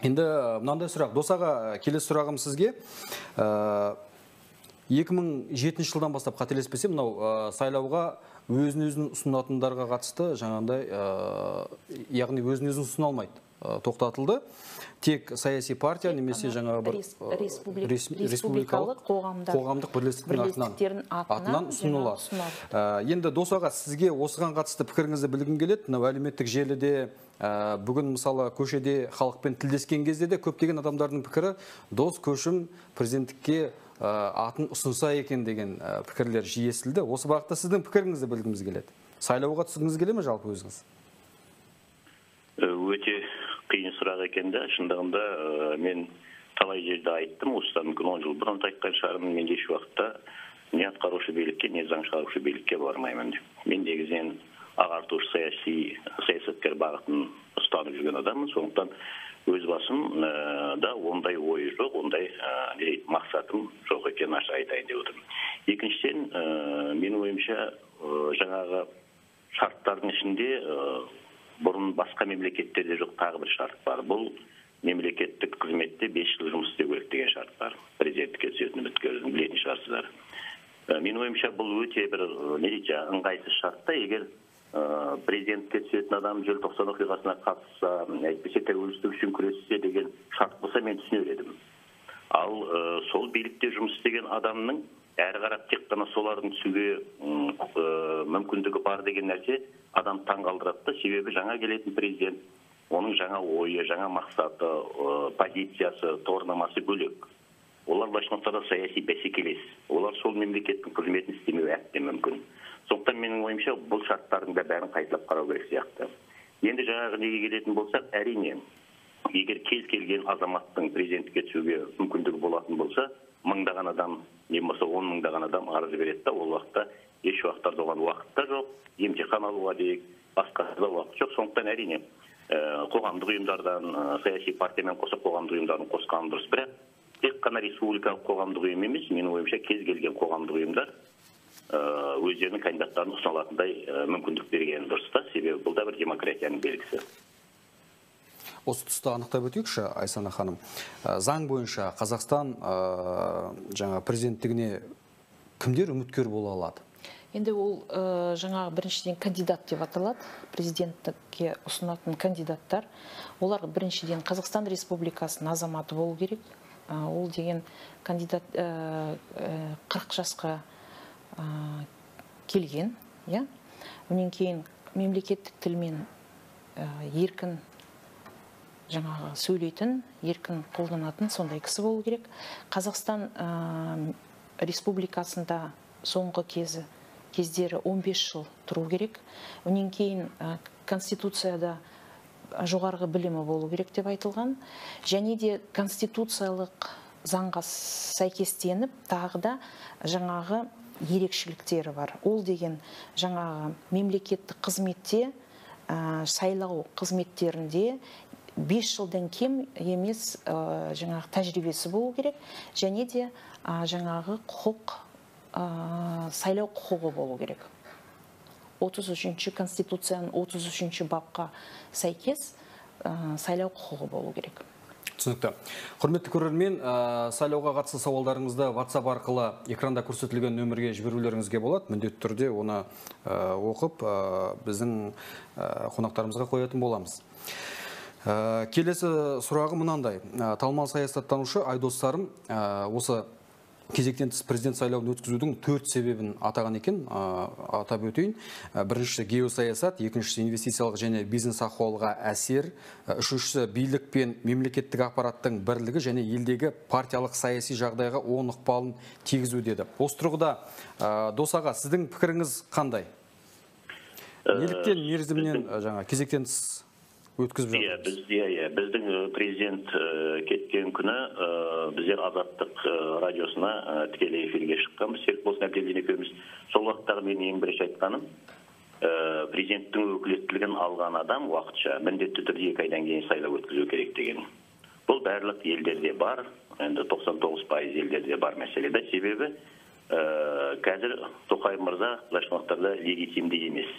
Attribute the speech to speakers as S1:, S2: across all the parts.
S1: Енді мынандай сұрақ, Дос аға, келесі сұрағым сізге. 2007 жылдан бастап, қателеспесем, мынау сайлауға өзін өзін ұсынатындарға қатысты жаңағындай, яғни өзін өзін ұсына алмайды, тоқтатылды. Тек саяси партия немесе жаңағы бір
S2: республикалық
S1: қоғамдық бірлестіктің атынан ұсынылады. Енді Дос аға, сізге осыған қатысты пікіріңізді білгім келеді. Мынау әлеуметтік желіде бүгін, мысалы, көшеде халықпен тілдескен кезде де көптеген адамдардың пікірі Дос Көшім президенттікке атын ұсынса екен деген пікірлер жиі естілді. Осы бағытта сіздің пікіріңізді білгіміз келеді. Сайлауға түскіңіз келе ме жалпы өзіңіз?
S3: Өте қиын сұрақ екен де. Шындығында мен талай жерде айттым, осыдан мүмкін 10 жыл бұрын айтқан шығармын, мен еш уақытта не атқарушы билікке, не заң шығарушы билікке бармаймын деп. Мен негізінен ағартушы саяси саясаткер бағытын ұстанып жүрген адаммын, сондықтан өз басым да ондай ой жоқ, ондай мақсатым жоқ екенін ашық айтайын деп отырмын. Екіншіден, менің ойымша, жаңағы шарттардың ішінде бұрын басқа мемлекеттерде жоқ тағы бір шарт бар. Бұл мемлекеттік қызметте 5 жыл жұмыс істеу керек деген шарт бар. Президенттікке түсетін үміткердің білетін шығарсыздар. Менің ойымша, бұл өте бір не дейді, ыңғайсыз шарт та. Егер президентке түсетін адам желтоқсан оқиғасына қатысса, әйтпесе тәуелсіздік үшін күрессе деген шарт болса, мен түсінер едім. Ал сол билікте жұмыс істеген адамның әрі қарап тек қана солардың түсуге мүмкіндігі бар деген нәрсе адам таң қалдырады да. Себебі жаңа келетін президент, оның жаңа ойы, жаңа мақсаты, позициясы, тұғырнамасы бөлек. Олар былайша айтқанда саяси бәсекелес. Олар сол мемлекеттің қызметін істемеуі әбден мүмкін. Сондықтан менің ойымша, бұл шарттардың да бәрін қайталап қарау керек сияқты. Енді жаңағы неге келетін болсақ, әрине, егер кез келген азаматтың президенттікке түсуге мүмкіндігі болатын болса, мыңдаған адам, не болмаса 10 мыңдаған адам арыз береді да, ол уақытта еш уақыттарда оған уақыт та жоқ, емтихан алуға дейік, басқасы да уақыт жоқ. Сондықтан әрине, қоғамдық ұйымдардан, саяси партиямен қоса қоғамдық ұйымдардың қосқаны дұрыс. Бірақ тек қана республикалық қоғамдық ұйым емес, менің ойымша, кез келген қоғамдық ұйымдар өздерінің кандидаттарын ұсына алатындай мүмкіндік бергені дұрыс та, себебі бұл да бір демократияның белгісі.
S1: Осы тұста анықтап өтейікші, Айсана ханым. Заң бойынша Қазақстан жаңа президенттігіне кімдер үміткер бола алады?
S2: Енді ол жаңағы біріншіден кандидат деп аталады, президенттікке ұсынатын кандидаттар. Олар біріншіден Қазақстан Республикасының азаматы болу керек. Ол деген кандидат 40 жасқа келген, иә? Одан кейін мемлекеттік тілмен еркін жаңағы сөйлейтін, еркін қолданатын сондай кісі болу керек. Қазақстан Республикасында соңғы кездері 15 жыл тұру керек. Одан кейін Конституцияда жоғарғы білімі болу керек деп айтылған. Және де конституциялық заңға сәйкестеніп тағы да жаңағы ерекшеліктері бар. Ол деген жаңағы мемлекеттік қызметте, сайлау қызметтерінде 5 жылдан кем емес жаңағы тәжірибесі болу керек. Және де жаңағы құқық, сайлау құқығы болу керек. 33-ші Конституцияның 33-ші бапқа сәйкес сайлау құқығы болу керек.
S1: Түсінікті. Құрметті көрермен, сайлауға қатысты сауалдарыңызды WhatsApp арқылы экранда көрсетілген нөмірге жіберулеріңізге болады. Міндетті түрде оны оқып, біздің қонақтарымызға қоятын боламыз. Келесі сұрағы мынандай. Танымал саясаттанушы Айдос Сарым осы кезектен тыс президент сайлауын өткізудің 4 себебін атаған екен, атап өтейін. Біріншісі геосаясат, екіншісі инвестициялық және бизнес ахуалға әсер, үшіншісі билік пен мемлекеттік аппараттың бірлігі және елдегі партиялық саяси жағдайға оң ықпалын тигізу деді. Осы тұрғыда, Дос аға, сіздің пікіріңіз қандай? Неліктен мерзімінен жаңа кезектен тыс өткізіп жатырмыз?
S3: Иә, біздің президент кеткен күні біздер Азаттық радиосына тікелей эфирге шыққанбыз, Серікболсын Әбділдин екеуміз. Сол уақыттағы менің ең бірінші айтқаным, президенттің өкілеттілігін алған адам уақытша міндетті түрде 2 айдан кейін сайлау өткізу керек деген. Бұл барлық елдерде бар, енді 99% елдерде бар мәселе да. Себебі қазір Тоқаев мырза былайша айтқанда легитимді емес.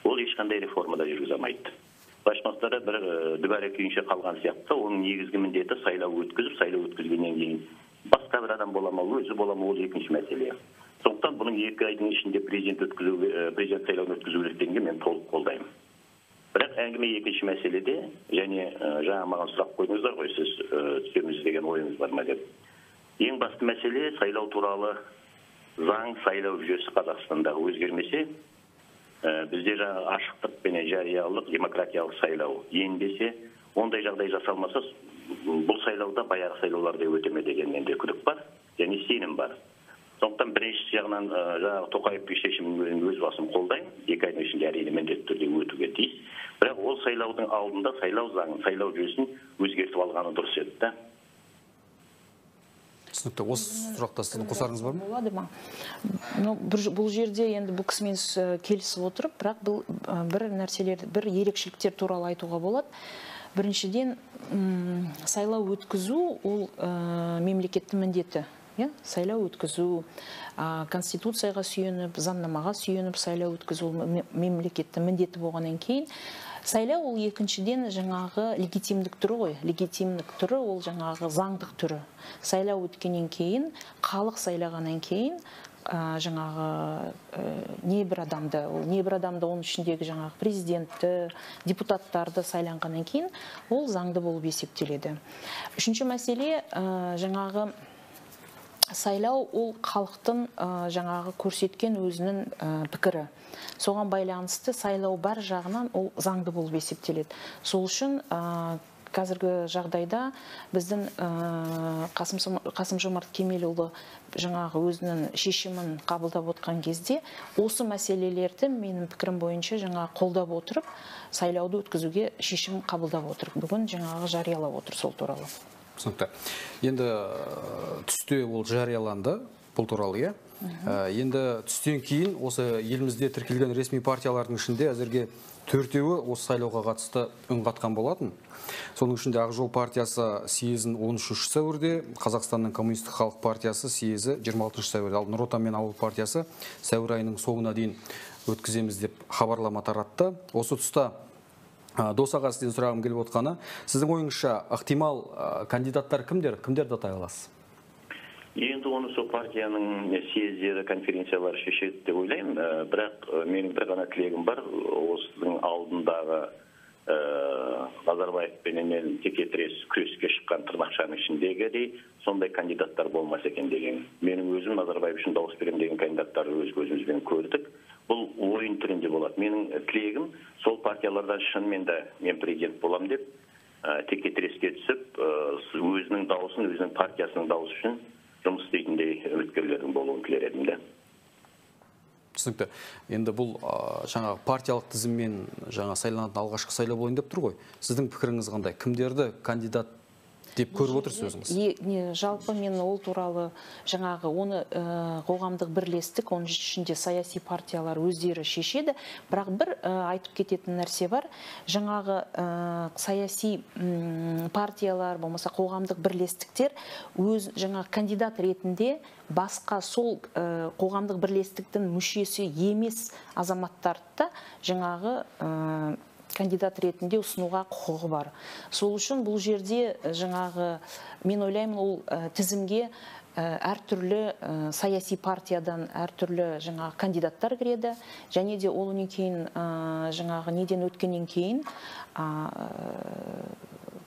S3: Ол ешқандай реформа да жүргізе алмайды. Былайша бір дүбәрі күйінше қалған сияқты. Оның негізгі міндеті сайлау өткізіп, сайлау өткізгеннен кейін басқа бір адам бола ма, өзі бола ма, ол екінші мәселе. Сондықтан бұның 2 айдың ішінде президент сайлауын өткізу керек дегенге мен толық қолдаймын. Бірақ әңгіме екінші мәселеде, және жаңа маған сұрақ қойдыңыздар ғой, сіз түсеміз деген ойыңыз бар ма деп. Ең басты мәселе сайлау туралы заң, сайлау жүйесі Қазақстандағы өзгермесе, бізде жаңа ашықтық пенен жариялық, демократиялық сайлау енбесе, ондай жағдай жасалмаса, бұл сайлауда баяғы сайлаулардай өте ме деген менде күдік бар, және сенім бар. Сондықтан бірінші жағынан жаңағы Тоқаевтың шешімін өз басым қолдаймын. 2 айдың ішінде әрине міндетті түрде өтуге тиіс. Бірақ ол сайлаудың алдында сайлау заңын, сайлау жүйесін өзгертіп алғаны дұрыс еді да.
S1: Түсінікті. Осы сұрақта сіздің қосарыңыз бар ма?
S2: Болады ма? Ну, бұл жерде енді бұл кісімен келісіп отырып, бірақ бұл бір нәрселер, бір ерекшеліктер туралы айтуға болады. Біріншіден, сайлау өткізу ол мемлекеттің міндеті. Сайлау өткізу, конституцияға сүйеніп, заңнамаға сүйеніп сайлау өткізу мемлекеттің міндеті болғаннан кейін, сайлау ол екіншіден жаңағы легитимдік түрі ғой. Легитимдік түрі ол жаңағы заңдық түрі. Сайлау өткеннен кейін, халық сайлағаннан кейін, жаңағы небір адамды, ол небір адамды, оның ішіндегі жаңағы президентті, депутаттарды сайланғаннан кейін ол заңды болып есептеледі. Үшінші мәселе, жаңағы сайлау ол халықтың жаңағы көрсеткен өзінің пікірі. Соған байланысты сайлау бар жағынан ол заңды болып есептеледі. Сол үшін қазіргі жағдайда біздің Қасым-Жомарт Кемелұлы жаңағы өзінің шешімін қабылдап отқан кезде осы мәселелерді менің пікірім бойынша жаңағы қолдап отырып сайлауды өткізуге шешім қабылдап отыр. Бүгін жаңағы жариялап отыр сол туралы.
S1: Түсінікті. Енді түсте ол жарияланды, бұл туралы, иә? Енді түстен кейін осы елімізде тіркелген ресми партиялардың ішінде әзірге 4-еуі осы сайлауға қатысты үн қатқан болатын. Соның ішінде Ақ жол партиясы съезін 13 сәуірде, Қазақстанның Коммунистік халық партиясы съезі 26 сәуірде, ал Нұр Отан мен Ауыл партиясы сәуір айының соңына дейін өткіземіз деп хабарлама таратты. Осы тұста Дос аға, сізден сұрағым келіп отқаны, сіздің ойыңызша ықтимал кандидаттар кімдер, кімдерді атай аласыз?
S3: Енді оны сол партияның съездері, конференциялары шешеді деп ойлаймын. Бірақ менің бір ғана тілегім бар, осының алдындағы Назарбаев пенен текетірес күреске шыққан тырнақшаның ішіндегідей сондай кандидаттар болмас екен деген. Менің өзім Назарбаев үшін дауыс беремін деген кандидаттарды өз көзімізбен көрдік. Бұл ойын түрінде болады. Менің тілегім сол партиялардан шынымен де мен президент болам деп текетіреске түсіп, өзінің дауысын, өзінің партиясының дауысы үшін жұмыс істейтіндей үміткерлердің болуын тілер едім де.
S1: Түсінікті. Енді бұл жаңағы партиялық тізіммен жаңа сайланатын алғашқы сайлау болайын деп тұр ғой. Сіздің пікіріңіз қандай? Кімдерді кандидат деп көріп отырсыз өзіңіз?
S2: Жалпы мен ол туралы жаңағы оны қоғамдық бірлестік, оның ішінде саяси партиялар өздері шешеді. Бірақ бір айтып кететін нәрсе бар. Жаңағы саяси партиялар, болмаса қоғамдық бірлестіктер өз жаңағы кандидат ретінде басқа сол қоғамдық бірлестіктің мүшесі емес азаматтарды да жаңағы кандидат ретінде ұсынуға құқығы бар. Сол үшін бұл жерде жаңағы мен ойлаймын, ол тізімге әртүрлі саяси партиядан әртүрлі жаңағы кандидаттар кіреді, және де ол онан кейін жаңағы неден өткеннен кейін,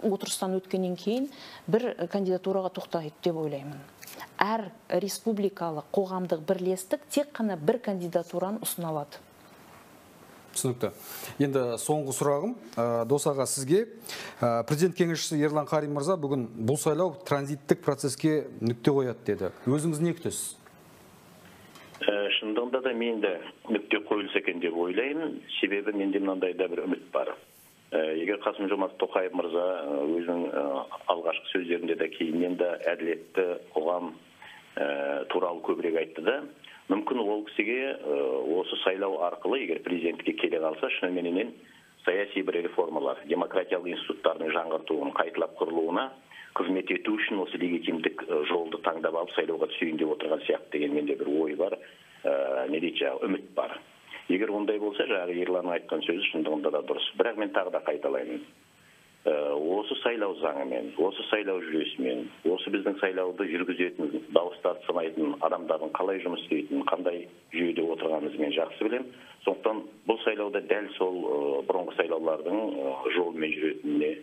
S2: отырыстан өткеннен кейін бір кандидатураға тоқтайды деп ойлаймын. Әр республикалық қоғамдық бірлестік тек қана бір кандидатураны ұсына алады.
S1: Түсінікті. Енді соңғы сұрағым, Дос аға, сізге. Президент кеңесшісі Ерлан Қарин мырза бүгін бұл сайлау транзиттік процеске нүкте қояды деді. Өзіңіз не күтесіз?
S3: Шындығында да мен де нүкте қойылса екен деп ойлаймын. Себебі менде мынандай да бір үміт бар. Егер Қасым-Жомарт Тоқаев мырза өзінің алғашқы сөздерінде де кейіннен де әділетті қоғам туралы көбірек айтты да, мүмкін ол кісіге осы сайлау арқылы, егер президентке келе қалса, шыныменен саяси бір реформалар, демократиялық институттардың жаңғыртуын, қайталап құрылуына қызмет ету үшін осы легитимдік жолды таңдап алып сайлауға түсейін деп отырған сияқты деген менде бір ой бар, не дейді, үміт бар. Егер ондай болса, жаңағы Ерланның айтқан сөзі шындығында да дұрыс. Бірақ мен тағы да қайталаймын. Осы сайлау заңымен, осы сайлау жүйесімен, осы біздің сайлауды жүргізетін, дауыстарды санайтын адамдардың қалай жұмыс істейтінін, қандай жүйеде отырғанымызды мен жақсы білемін. Сондықтан бұл сайлауда дәл сол бұрынғы сайлаулардың жолымен жүретініне,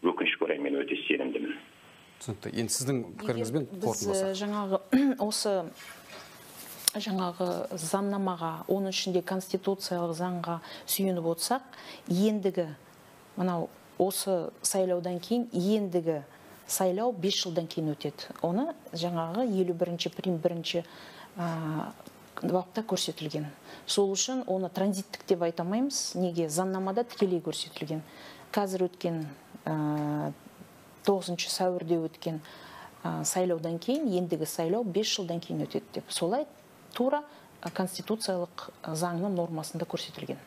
S3: өкінішке орай, мен өте сенімдімін.
S1: Түсінікті. Енді сіздің пікіріңізбен
S2: қорытындыласақ. Жаңағы осы жаңағы заңнамаға, оның ішінде конституциялық заңға сүйеніп отырсақ, ендігі мынау осы сайлаудан кейін ендігі сайлау 5 жылдан кейін өтеді. Оны жаңағы 51 прим 1 бапта көрсетілген. Сол үшін оны транзиттік деп айта алмаймыз. Неге? Заңнамада тікелей көрсетілген. Қазір өткен 9 сәуірде өткен сайлаудан кейін ендігі сайлау 5 жылдан кейін өтеді деп. Солай тура конституциялық заңның нормасында көрсетілген.